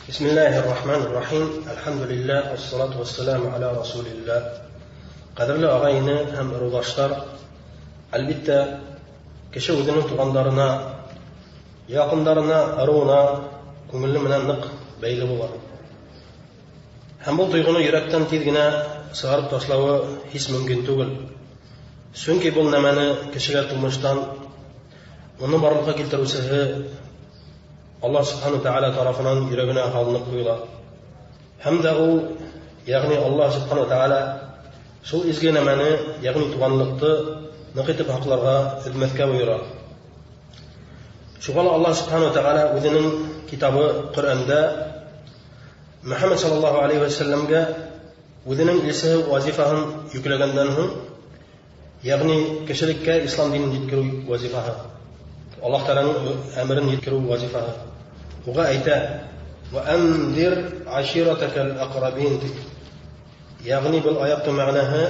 بسم الله الرحمن الرحيم. الحمد لله والصلاة والسلام على رسول الله. Ҡәҙерле ағай-эне һәм ырыуҙаштар, әлбиттә, кеше үҙенең туғандарына, яҡындарына, ырыуына күңеле менән ныҡ бәйле була. Һәм был тойғоно йөрәктән тиҙ генә сығарып ташлауы һис мөмкин түгел. Сөнки был нәмәне кешегә тумыштан уны барлыҡҡа килтереүсеһе Аллаһ Субхану Тәғәлә тарафынан йөрәгенә һалынып ҡуйыла. Һәм дә ул, йәғни Аллаһ Субхану Тәғәлә шул изге нәмәне, йәғни туғанлыҡты ныҡ итеп һаҡларға, өҙмәҫкә бойора. Шуға ла Аллаһ Субхану Тәғәлә үҙенең китабы Ҡөрьәндә Мөхәммәд саллаллаһу алейһи вә сәлләмгә үҙенең илсеһе вазифаһын йөкләгәндән һуң, йәғни кешелеккә ислам динен еткереү вазифаһы, Аллаһ Тәғәләнең әмерен еткереү вазифаһы, уға әйтә: "Вә әнзир аширатакал аҡрабин" тип. Йәғни был аяттың мәғәнәһе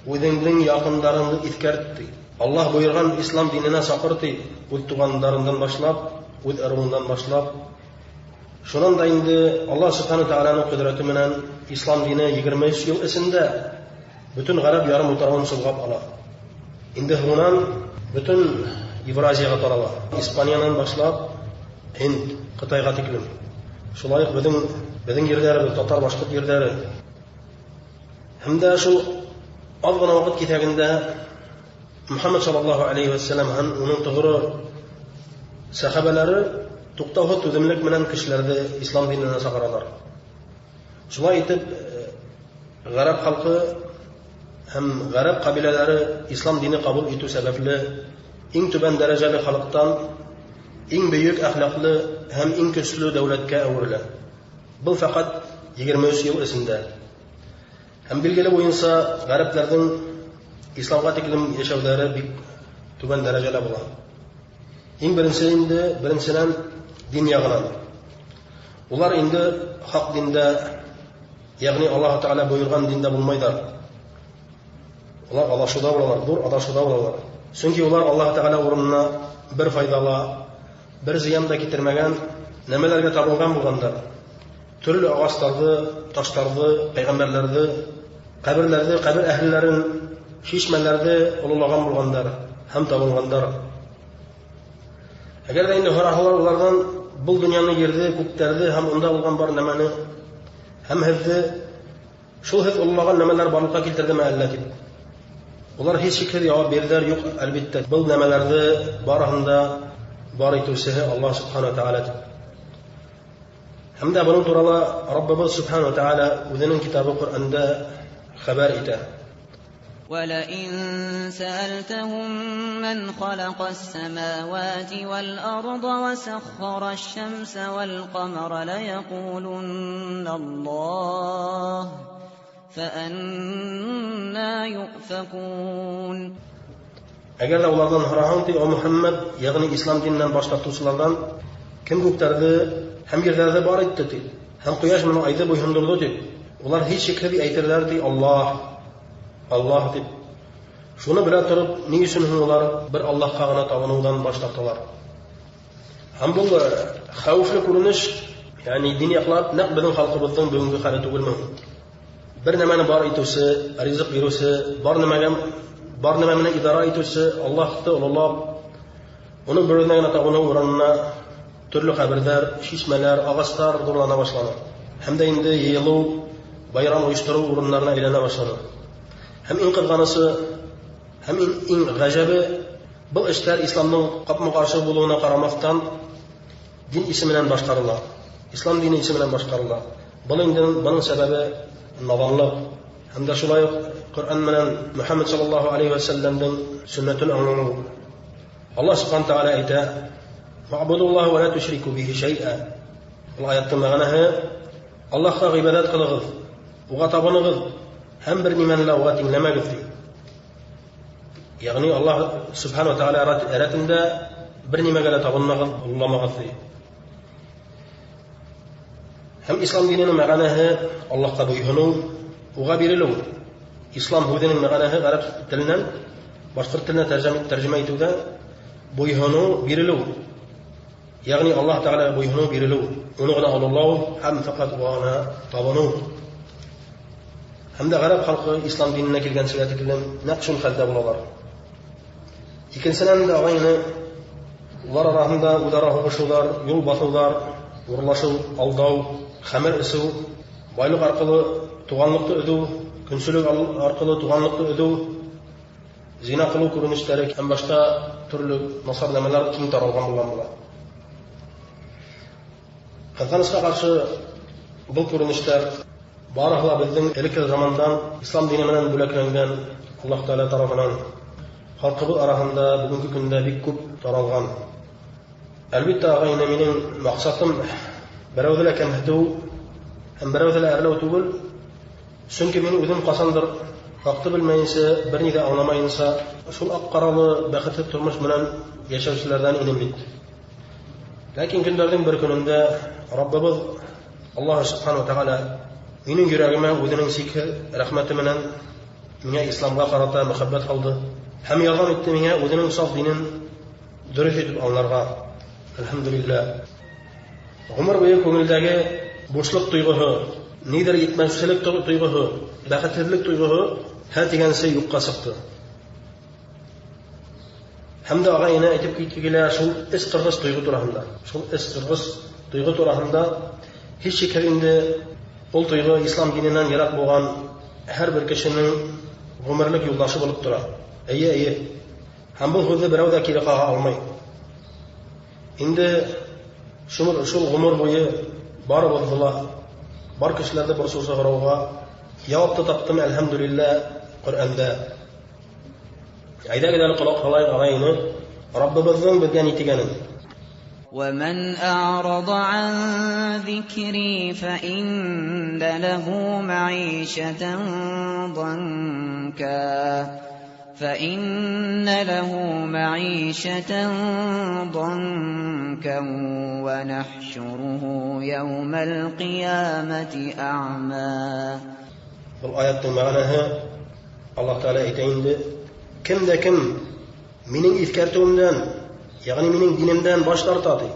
үҙеңдең яҡындарыңды иҫкәрт ти. Аллаһ бойорған ислам диненә саҡыр ти, үҙ туғандарыңдан башлап, үҙ ырыуыңдан башлап. Шунан да инде Аллаһ Субхану Тәғәләнең ҡөҙрәте менән ислам дине 23 йыл эсендә бөтөн ғәрәп ярым утрауын солғап ала. Инде һуңынан бөтөн Евразияға тарала. Испаниянан башлап Һинд, Ҡытайға тиклем. Шулай уҡ беҙҙең ерҙәребеҙ, татар башҡорт ерҙәре. Һәм дә шул аҙ ғына ваҡыт киҫәгендә Мөхәммәд саллаллаһу алейһи вә сәлләм һәм уның тоғро сәхәбәләре туҡтауһыҙ түҙемлек менән кешеләрҙе ислам диненә саҡыралар. Шулай итеп, ғәрәп халҡы һәм ғәрәп ҡәбиләләре ислам дине ҡабул итеү сәбәпле иң түбән дәрәжәле халыҡтан иң бөйөк әхлаҡлы һәм иң көслө дәүләткә әүерелә. Был фәҡәт 23 йыл эсендә. Һәм билгеле буйынса ғәрәпләрҙең исламға тиклем йәшәүҙәре бик түбән дәрәжәлә була. Иң беренсе инде, беренсенән дин яғынан. Улар инде хаҡ диндә, йәғни Аллаһ Тәғәлә бойорған диндә булмайҙар. Улар аҙашыуҙа булалар, ҙур аҙашыуҙа булалар. Сөнки улар Аллаһ Тәғәлә урынына бер файҙа ла, бер зыян да китермәгән нәмәләргә табынған булғандар. Төрлө ағастарҙы, таштарҙы, пәйғәмбәрҙәрҙе, ҡәберләрҙе, ҡәбер әһелләрен, шишмәләрҙе ололаған булғандар һәм табынғандар. Әгәр ҙә инде һораһалар уларҙан был донъяны, ерҙе, күктәрҙе һәм унда булған бар нәмәне һәм һеҙҙе шул һеҙ ололаған нәмәләр барлыҡҡа килтерҙеме әллә тип. Улар һис шикһеҙ яуап бирҙәр, юҡ, әлбиттә, был нәмәләрҙе барыһын да бар итеүсеһе Аллаһ Субхану Тәғәлә тип. Һәм дә бының турала Раббыбыҙ Субхану Тәғәлә үҙенең китабы Ҡөрьәндә хәбәр итә. ولئن سألتهم من خلق السماوات والأرض وسخر الشمس والقمر ليقولن الله فأنا يؤفكون. Әгәр ҙә уларҙан һораһаң ти, о Мөхәммәд, йәғни ислам диненән баш тартыусыларҙан кем күктәрҙе һәм ерҙәрҙе бар итте ти, һәм ҡояш менән айҙы буйһондорҙо тип, улар һис шикһеҙ әйтерҙәр ти, Аллаһ, Аллаһ тип. Шуны белә тороп, ни өсөн һуң улар бер Аллаһҡа ғына табыныуҙан баш тарталар? Һәм был хәүефле күренеш, йәғни дин яҡлап, нәҡ беҙҙең халҡыбыҙҙың бөгөнгө хәле түгелме? Бер нәмәне бар итеүсе, ризыҡ биреүсе, бар нәмәгә, бар нәмә менән идара итеүсе Аллаһты ололап, уның бер үҙенә генә табыныу урынына төрлө ҡәберҙәр, шишмәләр, ағастар ҙурлана башланы. Һәм дә инде йыйылыу, байрам ойоштороу урындарына әйләнә башланы. Һәм иң ҡыҙғанысы, һәм иң ғәжәбе, был эштәр исламдың ҡапма-ҡаршы булыуына ҡарамаҫтан дин исеменән башҡарыла. Ислам дине исеменән башҡарыла. Был инде бының сәбәбе наҙанлыҡ. Һәм дә шулай уҡ Ҡөрьән менән Мөхәммәд саллаллаһу алейһи вә сәлләмдең сөннәтен аңламау. Аллаһ Субхану тәғәлә әйтә: "Ваъбудуллаһа ва ла тушрику бихи шәйъә". Был аяттың мәғәнәһе: Аллаһҡа ғибәҙәт ҡылығыҙ, уға табынығыҙ һәм бер нимәне лә уға тиңләмәгеҙ ти. Йәғни Аллаһ Субхану тәғәлә рәтендә бер нимәгә лә табынмағыҙ, ололамағыҙ ти. Һәм ислам диненең мәғәнәһе Аллаһҡа буйһоноу, уға бирелеү. Ислам һүҙенең мәғәнәһе ғәрәп теленән башҡорт теленә тәржемә итеүҙә буйһоноу, бирелеү. Ягъни Аллаһ Тәгаләгә буйһыну, бирелү, уны гына олылау һәм фәкать уңа гына табыну. Һәм дә гарәп халкы ислам диненә килгәнчегә тиклем нәкъ шул хәлдә булалар. Икенчедән дә, агайны, улар арасында үзара һуғышыулар, юл басыулар, урлашу, алдау, хәмер эсү, байлык аркылы туганлыкты өзү, көнчелек аркылы туганлыкты өзү, зина кылу күренешләре һәм башка төрле насар нәмәләр киң таралган булган була. Кызганычка каршы, был күренешләр барыһы ла беҙҙең элекке замандан ислам дине менән бүләкләнгән Аллаһ Тәгалә тарафынан халҡыбыҙ араһында бөгөнгө көндә бик күп таралған. Әлбиттә, ағайны, минең маҡсатым берәүҙе лә кәмһетеү һәм берәүҙе лә әрләү түгел. Сөнки мин үҙем ҡасандыр хаҡты белмәйенсә, бер ни ҙә аңламайынса, шул аҡ-ҡаралы бәхетһеҙ тормош менән йәшәүселәрҙән инем бит. Ләкин көндәрҙең бер көнөндә Раббыбыҙ Аллаһ Субхану Тәғәлә минең йөрәгемә үҙенең сикһеҙ рәхмәте менән миңә исламға ҡарата мөхәббәт һалды һәм ярҙам итте миңә үҙенең саф динен дөрөҫ итеп аңларға. Әлхәмдүлилләһ. Ғүмер буйы күңелдәге бушлыҡ тойғоһо, ниҙер етмәүселек тойғоһо, бәхетһеҙлек тойғоһо һә тигәнсе юҡҡа сыҡты. Һәм дә ағай-эне әйтеп китке килә шул эс ҡырғыс тойғо тураһында. Шул эс ҡырғыс тойғо тураһында һис шикһеҙ инде ул тойғо ислам диненән йыраҡ булған һәр бер кешенең ғүмерлек юлдашы булып тора. Эйе, эйе. Һәм был һүҙҙе берәү ҙә кире ҡаға алмай. Инде шул, шул ғүмер буйы барыбыҙҙы ла, бар кешеләрҙе борсоусы һорауға яуапты таптым, әлхәмдүлилләһ, Ҡөрьәндә. Әйҙәгеҙ әле ҡолаҡ һалайыҡ, ағай-эне, Раббыбыҙҙың беҙгә ни тигәнен. ومن أعرض عن ذكري فإن له معيشة ضنكا فإن له معيشة ضنكا ونحشره يوم القيامة أعمى. Был аяттың мәғәнәһе, Аллаһ Тәғәлә әйтә инде, кем дә кем минең иҫкәртеүемдән, ягъни минең динемдән баш тарта, ти,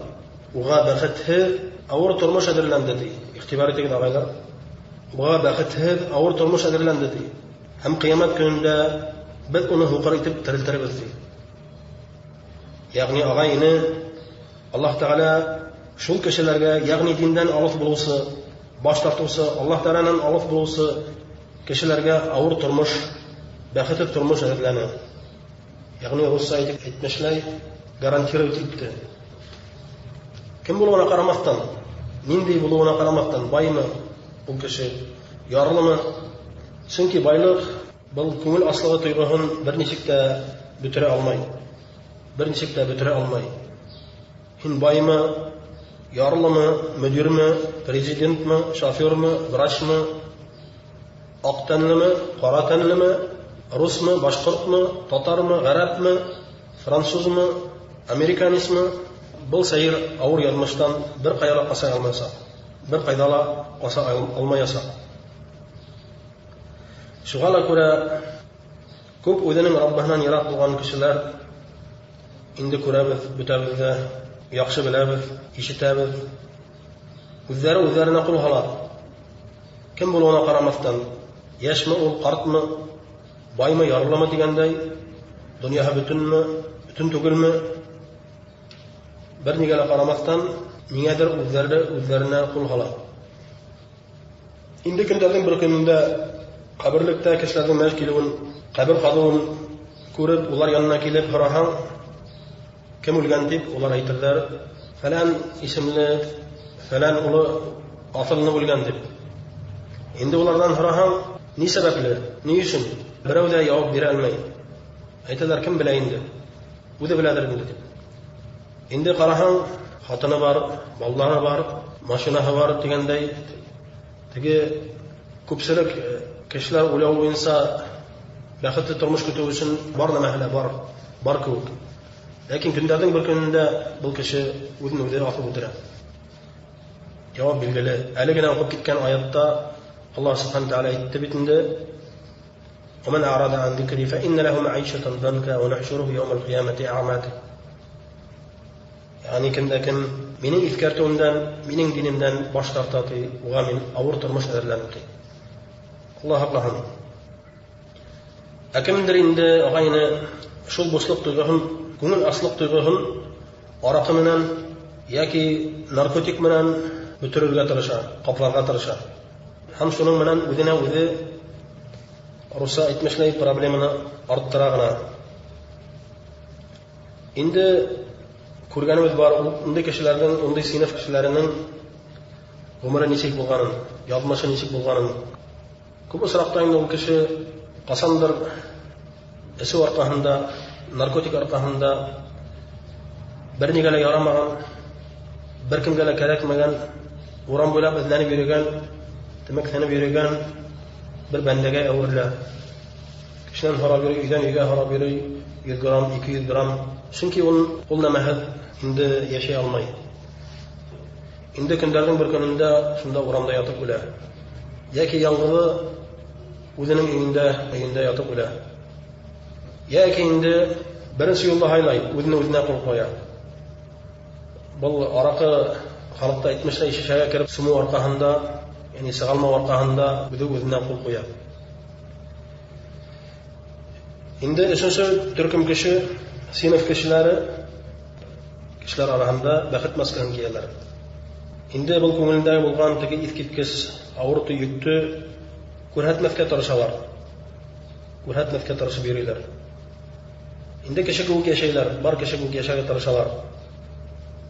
уға бәхетһеҙ ауыр тормош әҙерләнде, ти. Иғтибар итегеҙ, ағайлар. Уға бәхетһеҙ ауыр тормош әҙерләнде, ти. Һәм ҡиәмәт көнөндә беҙ уны һуҡыр итеп терелтербеҙ, ти. Ягъни, ағай-эне, Аллаһ Тәғәлә шул кешеләргә, ягъни диндән алыҫ булыусы, баш тартыусы, Аллаһ Тәғәләнән алыҫ булыусы кешеләргә ауыр тормош, бәхетһеҙ тормош әҙерләне. Ягъни русса әйтмешләй, гарантировать итте. Кем булыуына ҡарамаҫтан, ниндәй булыуына ҡарамаҫтан, баймы ул кеше, ярлымы? Сөнки байлыҡ был күңел аслығы тойғоһон бер нисек тә бөтөрә алмай. Бер нисек тә бөтөрә алмай. Һин баймы, ярлымы, мөдирме, президентмы, шофермы, врачмы, аҡ тәнлеме, ҡара тәнлеме, русмы, башҡортмо, татармы, ғәрәпме, французмы, американецмы, был сәйер ауыр яҙмыштан бер ҡайҙа ла ҡаса алмаясаҡ. Бер ҡайҙа ла ҡаса алмаясаҡ. Шуға ла күрә күп үҙенең Раббыһынан йыраҡ булған кешеләр инде күрәбеҙ, бөтәбеҙ ҙә яҡшы беләбеҙ, ишетәбеҙ. Үҙҙәре үҙҙәренә ҡул һала. Кем булыуына ҡарамаҫтан, йәшме ул, ҡартмы, баймы, ярлымы тигәндәй, донъяһы бөтөнмө, бөтөн түгелме, бер нигә лә ҡарамаҫтан, ниңәлер үҙҙәре үҙҙәренә ҡул һала. Инде көндәрҙең бер көнөндә ҡәберлектә кешеләрҙең мәж килеүен, ҡәбер ҡаҙыуын күреп, улар янына килеп һораһаң, кем үлгән тип, улар әйтерҙәр, фәлән исемле, фәлән улы аҫылынып үлгән тип. Инде уларҙан һораһаң, ни сәбәпле, ни өсөн? Берәү ҙә яуап бирә алмай. Әйтәләр, кем белә инде? Үҙе беләлер инде тип. Инде ҡараһаң, хатыны бар, балалары бар, машинаһы бар тигәндәй, теге күпселек кешеләр уйлау буйынса бәхетле тормош көтөү өсөн бар нәмәһе лә бар, бар кеүек. Ләкин көндәрҙең бер көнөндә был кеше үҙен үҙе аҫып үлтерә. Яуап билгеле. Әле генә уҡып киткән аятта Аллаһ Субхану Тәғәлә әйтте бит инде: "ومن أعرض عن ذكري فإن له معيشة ضنكا ونحشره يوم القيامة أعمى". Ягъни кем дә кем минең иҫкәртеүемдән, минең динемдән баш тарта, ти, уға мин ауыр тормош әҙерләнем, ти. Аллаһ һаҡлаһын. Ә кемдер инде, ағай-эне, шул бушлыҡ тойғоһон, күңел аслыҡ тойғоһон араҡы менән йәки наркотик менән бөтөрөргә тырыша, ҡапларға тырыша. Һәм шуның менән үҙенә үҙе, русса әйтмешләй, проблеманы арттыра ғына. Инде күргәнебеҙ бар, ундай кешеләрҙең, ундай синыф кешеләренең ғүмере нисек булғанын, яҙмышы нисек булғанын. Күп осраҡта инде ул кеше ҡасандыр эсеү арҡаһында, наркотик арҡаһында бер нигә лә ярамаған, бер кемгә лә кәрәкмәгән, урам буйлап эҙләнеп йөрөгән, темәкләнеп йөрөгән бер бәндәгә әүерелә. Кешенән һорап йөрөй, өйҙән өйгә һорап йөрөй, 100 грамм, 200 грамм. Сөнки ул нәмәһеҙ инде йәшәй алмай. Инде көндәрҙең бер көнөндә шунда урамда ятып үлә. Йәки яңғыҙы үҙенең өйөндә ятып үлә. Йәки инде беренсе юлды һайлай, үҙенә үҙенә ҡул ҡуя. Был араҡы халыҡта әйтмешләй шешәгә кереп сумыу арҡаһында, ягъни сыға алмау арҡаһында үҙе үҙенә ҡул ҡуя. Инде өсөнсө төркөм кеше, синыф кешеләре, кешеләр араһында бәхет маскаһын кейәләр. Инде был күңелендәге булған теге иҫ киткес ауыр йөктө күрһәтмәҫкә тырышалар. Күрһәтмәҫкә тырышып йөрөйләр. Инде кеше кеүек йәшәйләр, бар кеше кеүек йәшәргә тырышалар.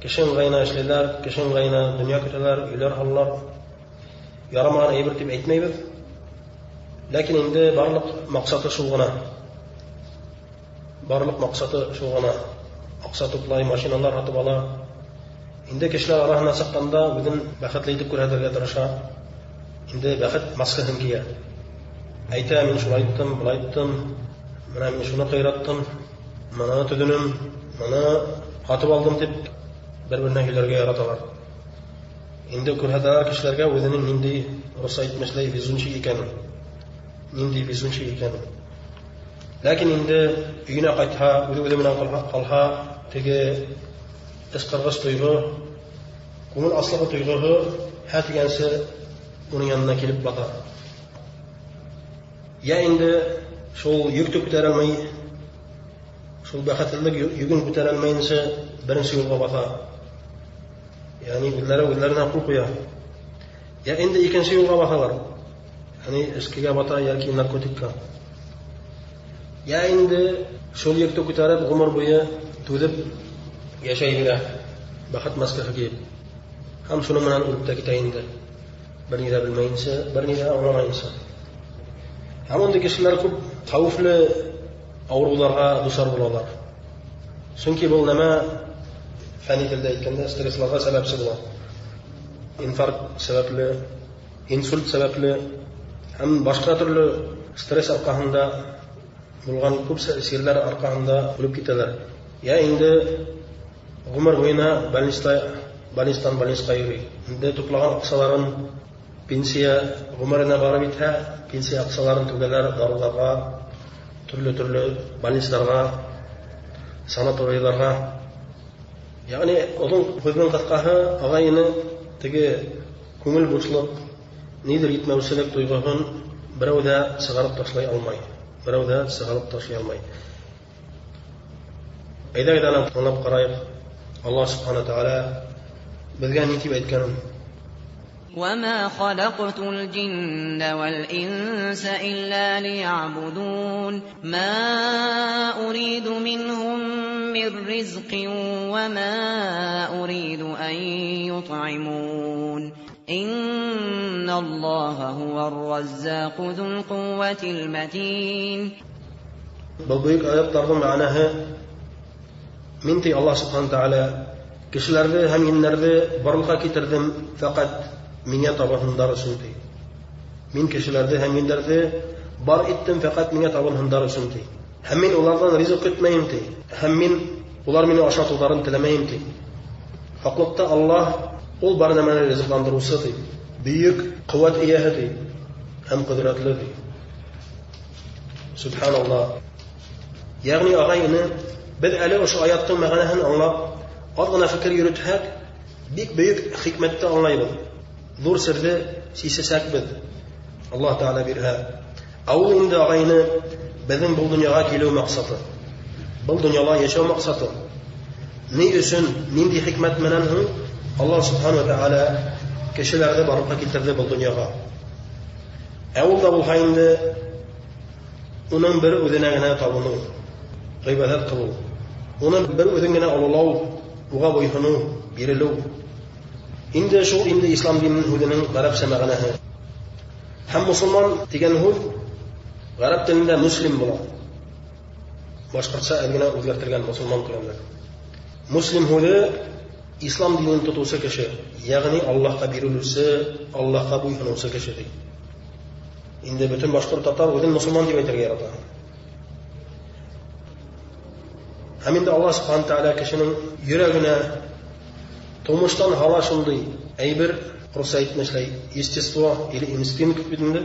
Кеше ыңғайына эшләйләр, кеше ыңғайына донъя көтәләр, өйләр һалалар. Ярамаған әйбер тип әйтмәйбеҙ. Ләкин инде барлыҡ маҡсаты шул ғына. Барлыҡ маҡсаты шул ғына. Аҡса туплай, машиналар һатып ала. Инде кешеләр араһына сыҡҡанда үҙен бәхетле итеп күрһәтергә тырыша. Инде бәхет маскаһын кейә. Әйтә, мин шулай иттем, былай иттем, бына мин шуны ҡыйраттым, быны төҙөнөм, быны һатып алдым тип бер-беренә һөйләргә яраталар. Инде күрһәтәләр кешеләргә үҙенең ниндәй, русса әйтмешләй, везунчик икәнен. Ниндәй везунчик икәнен. Ләкин инде өйөнә ҡайтһа, үҙе-үҙе менән ҡалһа, теге ысҡырғыс тойғо, күңел аслығы тойғоһо һә тигәнсе уның янына килеп баҫа. Йә инде шул йөктө күтәрә алмай, шул бәхетһеҙлек йөгөн күтәрә алмайынса беренсе юлға баҫа. Ягъни үҙләре үҙләренә ҡул ҡуя. Йә инде икенсе юлға баҫалар. Ягъни эскегә бата йәки наркотикка. Йә инде шул йөктө күтәреп ғүмер буйы түҙеп йәшәй бирә, бәхет маскаһы кейеп. Һәм шуның менән үлеп тә китә инде. Бер ни ҙә белмәйенсә, бер ни ҙә аңламайынса. Һәм ундай кешеләр күп хәүефле ауырыуҙарға дусар булалар. Сөнки был нәмә фәнни телдә әйткәндә стрессларға сәбәпсе була. Инфаркт сәбәпле, инсульт сәбәпле һәм башҡа төрлө стресс арҡаһында булған күп сирләр арҡаһында үлеп китәләр. Йә инде ғүмер буйына больниста, больництан больницҡа йөрөй. Инде туплаған аҡсаларын пенсия ғүмеренә барып етһә, пенсия аҡсаларын түгәләр дарыуҙарға, төрлө-төрлө больницаларға, санаторийҙарға. Ягъни оҙон һүҙҙең ҡыҫҡаһы, ағай-эне, теге күңел бушлыҡ, ниҙер етмәүселек тойғоһон берәү ҙә сығарып ташлай алмай. Берәү ҙә сығарып ташлай алмай. Әйҙәгеҙ әле тыңлап ҡарайыҡ. Аллаһ Субхана Тәғәлә беҙгә ни тип әйткәнен. وما خلقت الجن والإنس إلا ليعبدون ما أريد منهم من رزق وما أريد أن يطعمون إن الله هو الرزاق ذو القوة المتين. Был бөйөк аяттарҙың мәғәнәһе мин ти Аллаһ Субхана Тәғәлә кешеләрҙе һәм еннәрҙе барлыҡҡа килтерҙем фәҡәт миңә табынһындар өсөн ти. Мин кешеләрҙе һәм ендәрҙе бар иттем фәҡәт миңә табынһындар өсөн ти. Һәм мин уларҙан ризыҡ көтмәйем ти. Һәм мин улар мине ашатыуҙарын теләмәйем ти. Хаҡлыҡта Аллаһ ул бар нәмәне ризыҡландырыусы ти. Бөйөк ҡеүәт эйәһе ти. Һәм ҡөҙрәтле ти. Субханаллаһ. Ягъни ағай-эне, беҙ әле ошо аяттың мәғәнәһен аңлап, Аҙ ғына фекер йөрөтһәк, бик бөйөк хикмәтте аңлайбыҙ. Ҙур серҙе сисәсәкбеҙ. Аллаһ Тәғәлә бирһә. Ә ул инде, ағайны, беҙҙең был донъяға килеү маҡсаты. Был донъяла йәшәү маҡсаты. Ни өсөн, ниндәй хикмәт менән һуң Аллаһ Субхану ва Тәғәлә кешеләрҙе барлыҡҡа килтерҙе был донъяға? Ә ул да булһа инде уның бер үҙенә генә табыныу, ғибәҙәт ҡылыу, уны бер үҙен генә ололау, уға буйһоноу, бирелеү. Инде шул инде ислам диненең һүҙенең ғәрәпсә мәғәнәһе. Һәм мосолман тигән һүҙ ғәрәп телендә мөслим була. Башҡортса әҙ генә үҙгәртелгән мосолман тигәндә. Мөслим һүҙе ислам динен тотоусы кеше, ягъни Аллаһҡа бирелеүсе, Аллаһҡа буйһоноусы кеше ти. Инде бөтөн башҡорт татар үҙен мосолман тип әйтергә ярата. Һәм инде Аллаһ Субхану тәғәлә кешенең йөрәгенә тумыштан һала шундай әйбер, русса әйтмешләй, естество или инстинкт бит инде.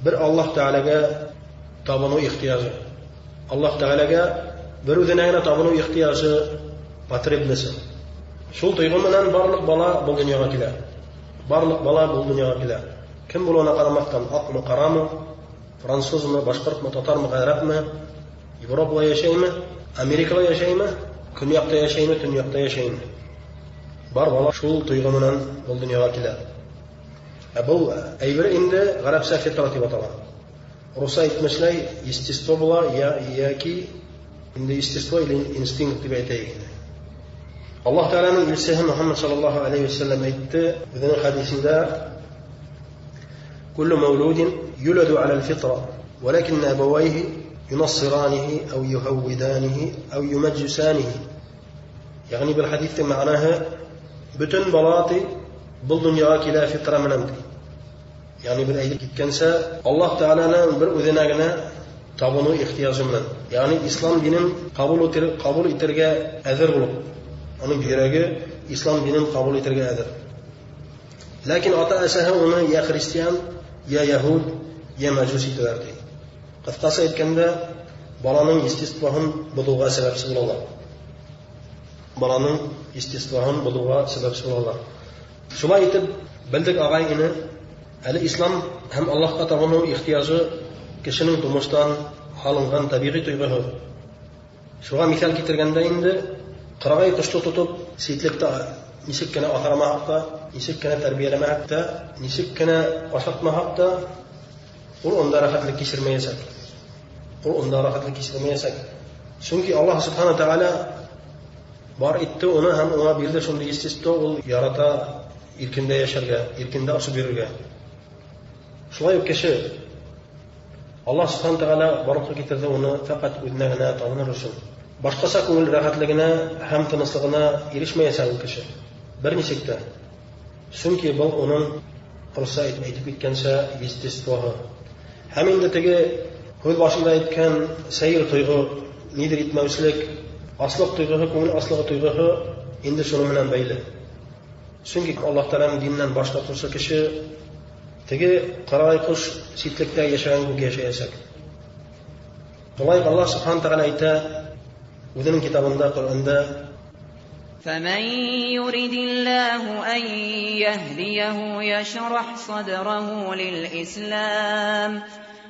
Бер Аллаһ Тәғәләгә табыныу ихтыяжы. Аллаһ Тәғәләгә бер үҙенә генә табыныу ихтыяжы, потребности. Шул тойғо менән барлыҡ бала был донъяға килә. Барлыҡ бала был донъяға килә. Кем булыуына ҡарамаҫтан, аҡмы, ҡарамы, французмы, башҡортмо, татармы, ғәрәпме, Европала йәшәйме, Америкала йәшәйме, көньяҡта йәшәйме, төньяҡта йәшәйме. Бар бала шул тойғо менән был донъяға килә. Ә был әйбер инде ғәрәпсә фитра тип атала. Русса әйтмешләй, естество була, йәки инде естество или инстинкт тип әйтәйек инде. Аллаһ Тәғәләнең илсеһе Мөхәммәд саллаллаһу алейһи ва сәлләм әйтте үҙенең хәдисендә: "Куллу мәүлүдин юладу аля аль-фитра, валакинна абавайһи юнассираниһи ау юһаввиданиһи ау юмаджусаниһи." Ягъни был хәдиҫтең мәғәнәһе: бөтөн бала ти был донъяға килә фитра менән ти. Ягъни бер әйтеп киткәнсә, Аллаһ Тәғәләнең бер үҙенә генә табыныу ихтыяжы менән, ягъни ислам динен ҡабул итергә әҙер булып, уның йөрәге ислам динен ҡабул итергә әҙер. Ләкин ата-әсәһе уны я христиан, я яһүд, я мәжүс итәләр ти. Ҡыҫҡаса әйткәндә, баланың естествоһын боҙоуға сәбәпсе булалар. Баланың естествоһын боҙоуға сәбәпсе булалар. Шулай итеп, белдек, ағай-эне, әле ислам һәм Аллаһҡа табыныу ихтыяжы кешенең тумыштан һалынған тәбиғи тойғоһо. Шуға миҫал китергәндә инде, ҡырағай ҡошто тотоп, ситлектә нисек кенә аҫрамаһаҡ та, нисек кенә тәрбиәләмәһәк тә, нисек кенә ашатмаһаҡ та, ул унда рәхәтлек кисермәйәсәк. Ул унда рәхәтлек кисермәйәсәк. Сөнки Аллаһ Субхану Тәғәлә бар итте уны һәм уңа бирҙе шундай естество, ул ярата иркендә йәшәргә, иркендә осоп йөрөргә. Шулай уҡ кеше Аллаһ Субхану Тәғәлә барлыҡҡа килтерҙе уны фәҡәт үҙенә генә табыныр өсөн. Башҡаса күңел рәхәтлегенә һәм тыныслығына ирешмәйәсәк ул кеше. Бер нисек тә. Сөнки был уның русса әйтеп киткәнсә естествоһы. Һәм инде теге һүҙ башында әйткән сәйер тойғо, ниҙер етмәүселек, аслыҡ тойғоһо, күңел аслығы тойғоһо инде шуның менән бәйле. Сөнки Аллаһ Тәғәләнең диненән баш тартыусы кеше теге ҡырағай ҡош ситлектә йәшәгән кеүек йәшәйәсәк. Шулай уҡ Аллаһ Субхану Тәғәлә әйтә үҙенең китабында, Ҡөрьәндә: فمن يرد الله أن يهديه يشرح صدره للإسلام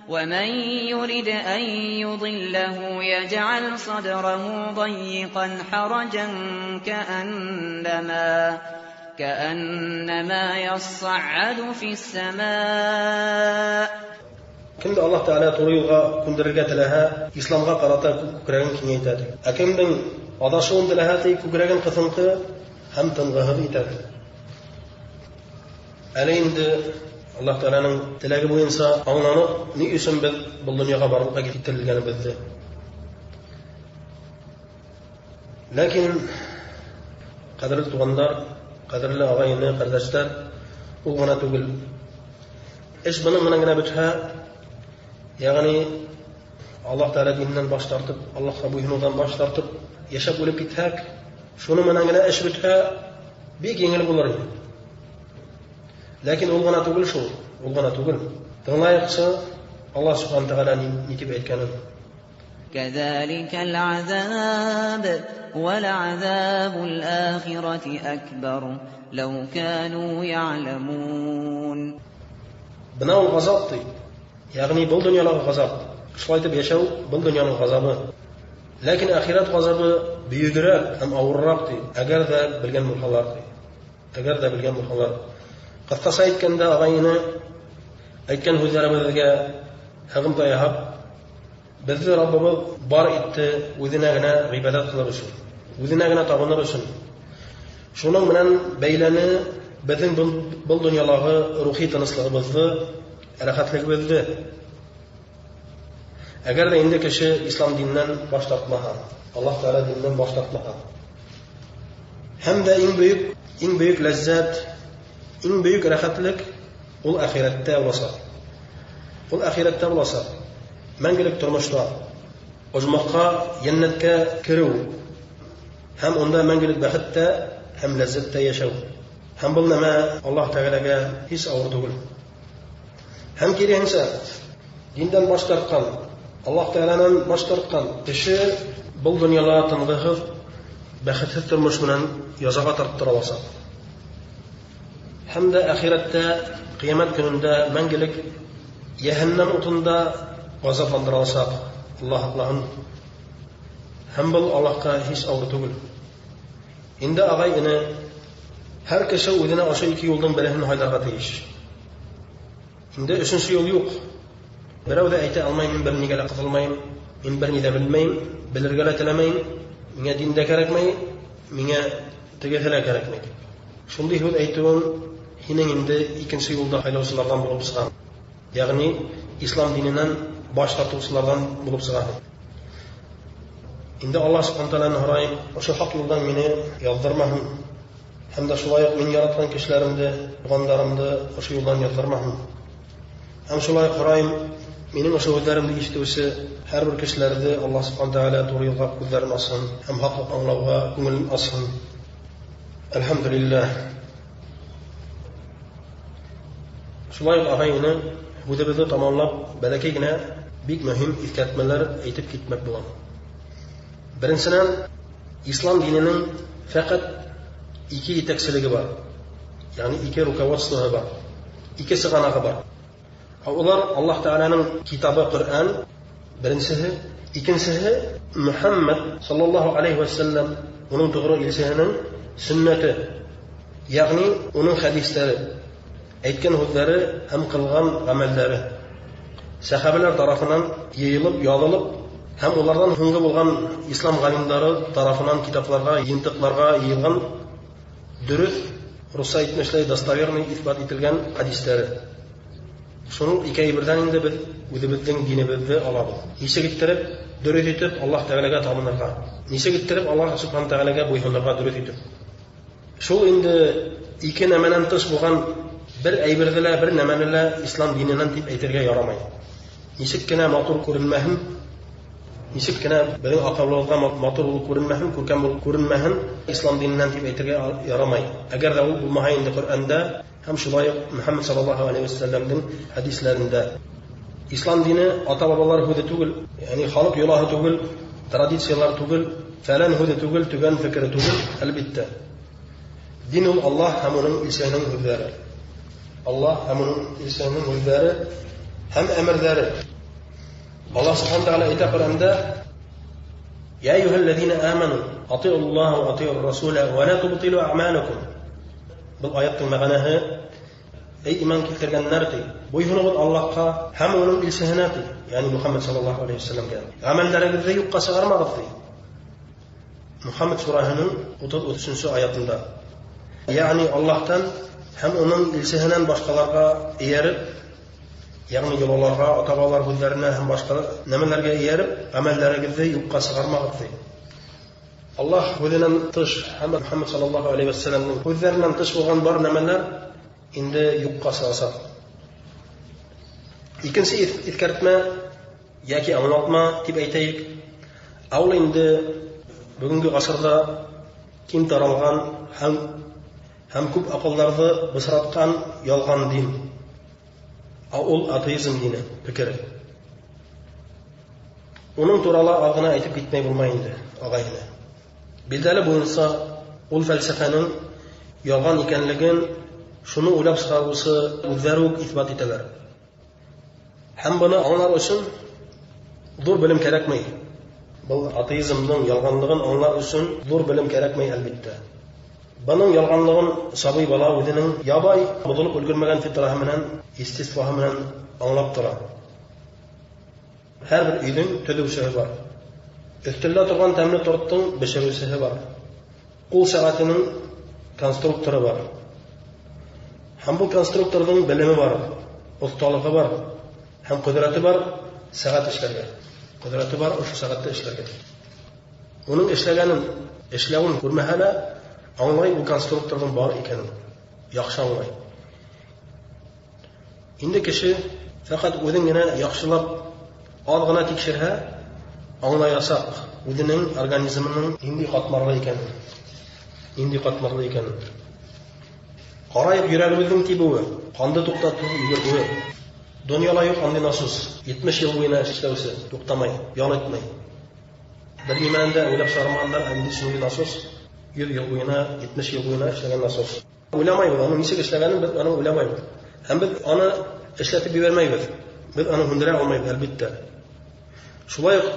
ومن يرد أن يضله يجعل صدره ضيقا حرجا كأنما يصعد في السماء. Кемде Аллаһ Тәғәлә тура юлға күндерергә теләһә, исламға ҡарата күкрәген киңәйтә. Ә кемдең аҙашыуын теләһә, ти, күкрәген ҡыҫынҡы һәм тынғыһыҙ итә. Әле инде Аллаһ Тәғәләнең теләге буйынса аңланыҡ, ни өсөн беҙ был донъяға барлыҡҡа килтерелгәнебеҙҙе. Ләкин, ҡәҙерле туғандар, ҡәҙерле ағай-эне, ҡәрҙәштәр, ул ғына түгел. Эш бының менән генә бөтһә, ягъни Аллаһ Тәғәлә диненән баш тартып, Аллаһҡа буйһоноуҙан баш тартып, йәшәп үлеп китһәк, шуның менән генә эш бөтһә, бик еңел булыр ине. Ләкин ул ғына түгел шул, ул ғына түгел. Тыңлайыҡсы, Аллаһ Субхану Тәғәлә ни тип әйткәнен. كذلك العذاب ولعذاب الآخرة أكبر لو كانوا يعلمون. Бына ул ғазап ти, йәғни был донъялағы ғазап. Шулай итеп йәшәү был донъяның ғазабы. Ләкин әхирәт ғазабы бөйөгөрәк һәм ауырыраҡ ти, әгәр ҙә белгән булһалар ти. Әгәр ҙә белгән булһалар. Ҡыҫҡаса әйткәндә, ағай-эне, әйткән һүҙҙәребеҙгә һығымта яһап, беҙҙе Раббыбыҙ бар итте үҙенә генә ғибәҙәт ҡылыр өсөн, үҙенә генә табыныр өсөн. Шуның менән бәйләне беҙҙең был донъялағы рухи тыныслығыбыҙҙы, рәхәтлегебеҙҙе. Әгәр ҙә инде кеше ислам диненән баш тартмаһа, Аллаһ Тәғәлә диненән баш тартмаһа, һәм дә иң бөйөк ләззәт, иң бөйөк рәхәтлек ул әхирәттә буласаҡ. Ул әхирәттә буласаҡ. Мәңгелек тормошта, ожмахҡа, йәннәткә кереү һәм унда мәңгелек бәхеттә һәм ләззәттә йәшәү. Һәм был нәмә Аллаһ Тәғәләгә һис ауыр түгел. Һәм киреһенсә, диндән баш тартҡан, Аллаһ Тәғәләнән баш тартҡан кеше был донъяла тынғыһыҙ, бәхетһеҙ тормош менән язаға тарттыра аласаҡ. Һәм дә әхирәттә, ҡиәмәт көнөндә мәңгелек йәһәннәм утында ғазапландыра аласаҡ. Аллаһ һаҡлаһын. Һәм был Аллаһҡа һис ауыр түгел. Инде ағай-эне, һәр кеше үҙенә ошо ике юлдың береһен һайларға тейеш. Инде өсөнсө юл юҡ. Берәү ҙә әйтә алмай, мин бер нигә лә ҡыҫылмайым, мин бер ни ҙә белмәйем, белергә лә теләмәйем, миңә дин дә кәрәкмәй, миңә тегеһе лә кәрәкмәй тип. Шундай һүҙ әйтеүең һинең инде икенсе юлда һайлаусыларҙан булып сыға. Йәғни ислам диненән баш тартыусыларҙан булып сыға. Инде Аллаһ Субхану тәғәләне һорайым, ошо хаҡ юлдан мине яҙҙырмаһын. Һәм дә шулай уҡ мин яратҡан кешеләремде, туғандарымды ошо юлдан яҙҙырмаһын. Һәм шулай уҡ һорайым, минең ошо һүҙҙәремде ишетеүсе һәр бер кешеләрҙе Аллаһ Субхану тәғәлә тура юлға күҙҙәрен асһын һәм хаҡлыҡ аңлауға күңелен асһын. Әлхәмдүлилләһ. Шулай уҡ ағай-эне, һүҙебеҙҙе тамамлап, бәләкәй генә бик мөһим иҫкәртмәләр әйтеп китмәк булам. Беренсенән, ислам диненең фәҡәт ике етәкселеге бар. Ягъни ике руководствоһы бар. Ике сығанағы бар. Улар Аллаһ Тәғәләнең китабы Ҡөрьән, беренсеһе, икенсеһе Мөхәммәд саллаллаһу алейһи вә сәлләм, уның тоғро илсеһенең сөннәте, ягъни уның хәдистәре, әйткән һүҙҙәре һәм ҡылған ғәмәлдәре. Сәхәбәләр тарафынан йыйылып, яҙылып һәм уларҙан һуңғы булған ислам ғалимдары тарафынан китапларға, йыйынтыҡларға йыйылған дөрөҫ, русса әйтмешләй, достоверный иҫбат ителгән хәдистәре. Шуның ике әйберҙән инде беҙ үҙебеҙҙең динебеҙҙе алабыҙ. Нисек иттереп дөрөҫ итеп Аллаһ Тәғәләгә табынырға, нисек иттереп Аллаһ Субхану Тәғәләгә буйһонорға дөрөҫ итеп. Шул инде ике нәмәнән тыш булған бер әйберҙе лә, бер нәмәне лә ислам диненән тип әйтергә ярамай. Нисек кенә матур күренмәһен, нисек кенә беҙҙең аҡылыбыҙға матур булып күренмәһен, күркәм булып күренмәһен, ислам диненән тип әйтергә ярамай. Әгәр ҙә ул булмаһа инде Ҡөрьәндә һәм шулай уҡ Мөхәммәд саллаллаһу алейһи вәсәлләмдең хәдисләрендә. Ислам дине ата-бабалар һүҙе түгел, ягъни халыҡ йолаһы түгел, традициялар түгел, фәлән һүҙе түгел, төгән фекере түгел, әлбиттә. Дин ул Аллаһ һәм уның илсеһенең һүҙҙәре. Аллаһ һәм уның илсеһенең һүҙҙәре һәм әмерҙәре. Аллаһ Субхану тәғәлә әйтә Ҡөрьәндә: "Я әйюһәлләзина аману атиуллаһа ва атиур расула ва ла тубтилу аъмалакум." Был аяттың мәғәнәһе: эй иман килтергәндәр ти, буйһоноғоҙ Аллаһҡа һәм уның илсеһенә ти, ягъни Мөхәммәд саллаллаһу алейһи вәсәлләмгә. Ғәмәлдәрегеҙҙе юҡҡа сығармағыҙ ти. Мөхәммәд сураһының 33-нсө аятында. Ягъни Аллаһтан һәм уның илсеһенән башҡаларға эйәреп, ягъни йолаларға, ата-бабалар һүҙҙәренә һәм башҡа нәмәләргә эйәреп, ғәмәлдәрегеҙҙе юҡҡа сығармағыҙ ти. Аллаһ һүҙенән тыш һәм Мөхәммәд саллаллаһу алейһи вәсәлләмдең һүҙҙәренән тыш булған бар нәмәләр инде юҡҡа сығасаҡ. Икенсе иҫкәртмә йәки аңлатма тип әйтәйек. Ә ул инде бөгөнгө ғасырҙа киң таралған һәм күп аҡылдарҙы бысратҡан ялған дин. Ә ул атеизм дине фекере. Уның турала аҙ ғына әйтеп китмәй булмай инде, ағай-эне. Билдәле буйынса ул фәлсәфәнең ялған икәнлеген шуны уйлап сығарыусы үҙҙәре үк иҫбат итәләр. Һәм быны аңлар өсөн ҙур белем кәрәкмәй. Был атеизмдың ялғанлығын аңлар өсөн ҙур белем кәрәкмәй, әлбиттә. Бының ялғанлығын сабый бала үҙенең ябай, боҙолоп өлгөрмәгән фитраһы менән, естествоһы менән аңлап тора. Һәр бер өйҙөң төҙөүсеһе бар. Өҫтәлдә торған тәмле торттың бешереүсеһе бар. Ҡул сәғәтенең конструкторы бар. Һәм был конструкторҙың белеме бар, оҫталығы бар һәм ҡөҙрәте бар сәғәт эшләргә. Ҡөҙрәте бар ошо сәғәтте эшләргә. Уның эшләгәнен, эшләүен күрмәһә лә, аңлай ул конструкторҙың бар икәнен. Яҡшы аңлай. Инде кеше фәҡәт үҙен генә яҡшылап аҙ ғына тикшерһә, аңлаясаҡ үҙенең организмының ниндәй ҡатмарлы икәнен. Ниндәй ҡатмарлы икәнен. Ҡарайыҡ йөрәгебеҙҙең тибеүе, ҡанды туҡтатып йүгертеүе. Донъяла юҡ андый насос. 70 йыл буйына эшләүсе, туҡтамай, ял итмәй. Бер нимәне дә уйлап сығармағандар андый шундый насос. 100 йыл буйына, 70 йыл буйына эшләгән насос. Уйламайбыҙ, уның нисек эшләгәнен беҙ аны уйламайбыҙ. Һәм беҙ аны эшләтеп ебәрмәйбеҙ. Беҙ аны һүндерә алмайбыҙ, әлбиттә. Шулай уҡ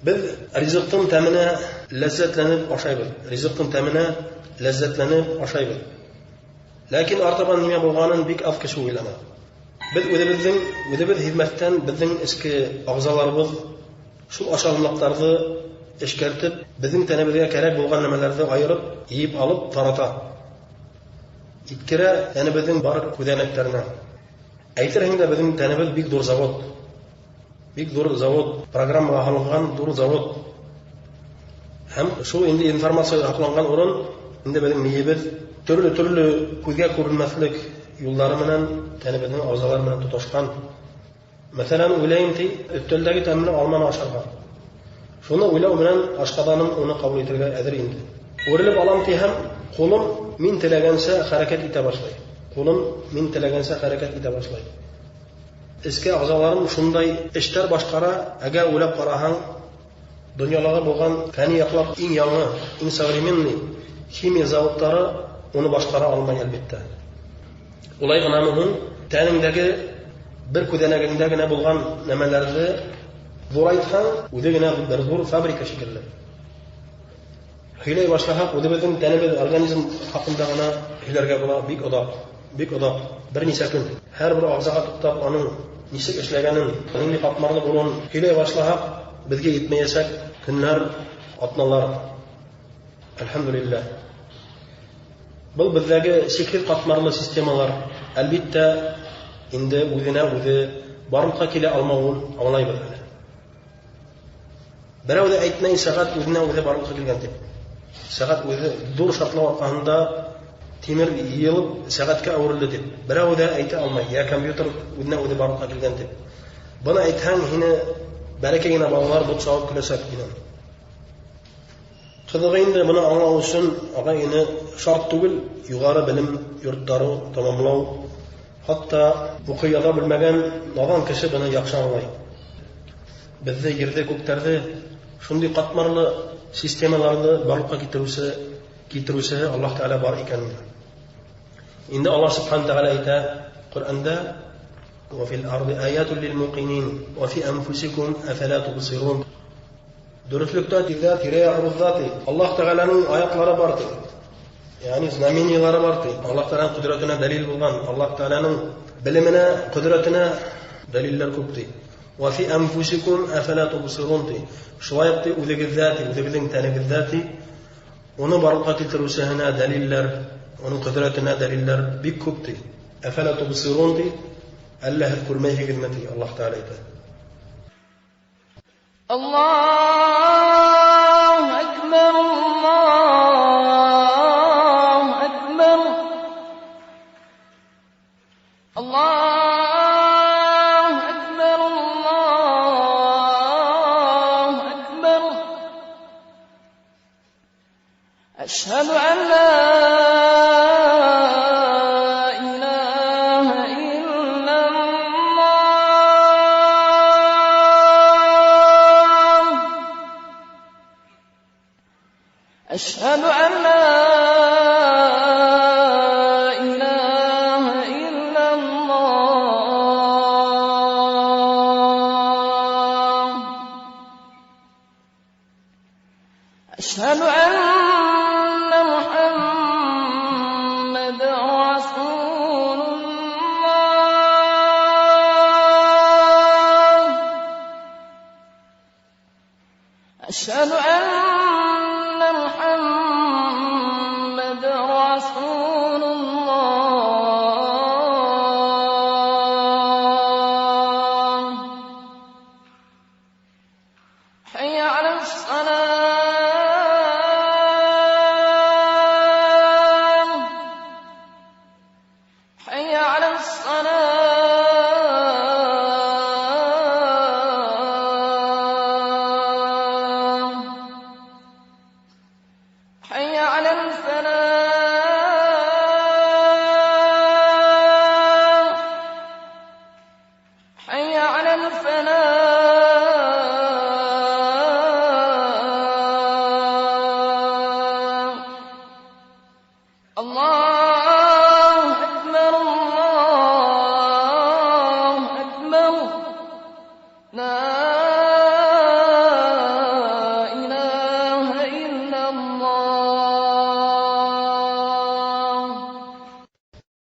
беҙ ризыҡтың тәменә ләззәтләнеп ашайбыҙ. Ризыҡтың тәменә ләззәтләнеп ашайбыҙ. Ләкин артабан нимә булғанын бик аҙ кеше уйлана. Беҙ үҙебеҙ һиҙмәҫтән беҙҙең эске ағзаларыбыҙ шул ашамлыҡтарҙы эшкәртеп, беҙҙең тәнебеҙгә кәрәк булған нәмәләрҙе айырып, йыйып алып тарата. Еткерә тәнебеҙҙең бар күҙәнәктәренә. Әйтерһең дә беҙҙең тәнебеҙ бик ҙур завод. Бик ҙур завод, программаға һалынған ҙур завод. Һәм шул инде информация һаҡланған урын инде беҙҙең мейебеҙ төрлө-төрлө күҙгә күренмәҫлек юлдары менән тәнебеҙҙең ағзалары менән тоташҡан. Мәҫәлән, уйлайым ти, өҫтәлдәге тәмле алманы ашарға. Шуны уйлау менән ашҡаҙаным уны ҡабул итергә әҙер инде. Үрелеп алам ти һәм ҡулым мин теләгәнсә хәрәкәт итә башлай. Ҡулым мин теләгәнсә хәрәкәт итә башлай. Эске ағзаларым шундай эштәр башҡара, әгәр уйлап ҡараһаң, донъялағы булған фәнни яҡлап иң яңы, иң современный химия заводтары уны башҡара алмай, әлбиттә. Улай ғынамы һуң, тәнеңдәге бер күҙәнәгеңдә генә булған нәмәләрҙе ҙурайтһаң, үҙе генә бер ҙур фабрика шикелле. Һөйләй башлаһаҡ, үҙебеҙҙең тәнебеҙ, организм хаҡында ғына һөйләргә була бик оҙаҡ, бик оҙаҡ, бер нисә көн. Һәр бер ағзаға туҡтап, уның нисек эшләгәнен, ниндәй ҡатмарлы булыуын һөйләй башлаһаҡ, беҙгә етмәйәсәк көннәр, атналар. Әлхәмдүлилләһ. Был беҙҙәге сикһеҙ ҡатмарлы системалар, әлбиттә, инде үҙенә үҙе барлыҡҡа килә алмауын аңлайбыҙ әле. Берәү ҙә әйтмәй, сәғәт үҙенә үҙе барлыҡҡа килгән тип. Сәғәт үҙе ҙур шартлау арҡаһында тимер йыйылып сәғәткә әүерелде тип. Берәү ҙә әйтә алмай, йә компьютер үҙенә үҙе барлыҡҡа килгән тип. Быны әйтһәң, һине бәләкәй генә балалар бот сабып көләсәк һинән. Ҡыҙығы инде быны аңлау өсөн ағай-эне шарт түгел, юғары белем йорттары тамамлау, хатта уҡый яҙа белмәгән наҙан кеше быны яҡшы аңлай. Беҙҙе ерҙе, күктәрҙе шундай ҡатмарлы системаларҙы барлыҡҡа килтереүсеһе Аллаһ Тәғәлә бар икәнен. Инде Аллаһ Субхана Тәғәлә әйтә Ҡөрьәндә: "Ва фил арди аятун лил муқинин, ва фи анфусикум афала тубсирун". Дөрөҫлөктә тирҙә, тирә-яғыбыҙҙа ти, Аллаһ Тәғәләнең аятлары бар ти. Ягъни знамениялары бар ти. Аллаһ Тәғәләнең ҡөҙрәтенә дәлил булған, Аллаһ Тәғәләнең белеменә, ҡөҙрәтенә дәлилләр күп ти. Ва фи анфусикум афала тубсирун ти. Шулай уҡ ти үҙегеҙҙә ти, үҙегеҙҙең тәнегеҙҙә ти, уны барлыҡҡа килтереүсеһенә дәлилләр, уның ҡөҙрәтенә дәлилләр бик күп ти. Афала тубсирун ти, әллә һеҙ күрмәйһегеҙме ти, Аллаһ Тәғәлә әйтә. الله أكبر الله أكبر الله أكبر الله أكبر أشهد أن لا إله إلا الله. أشهد أن محمدا رسول الله. أشهد أن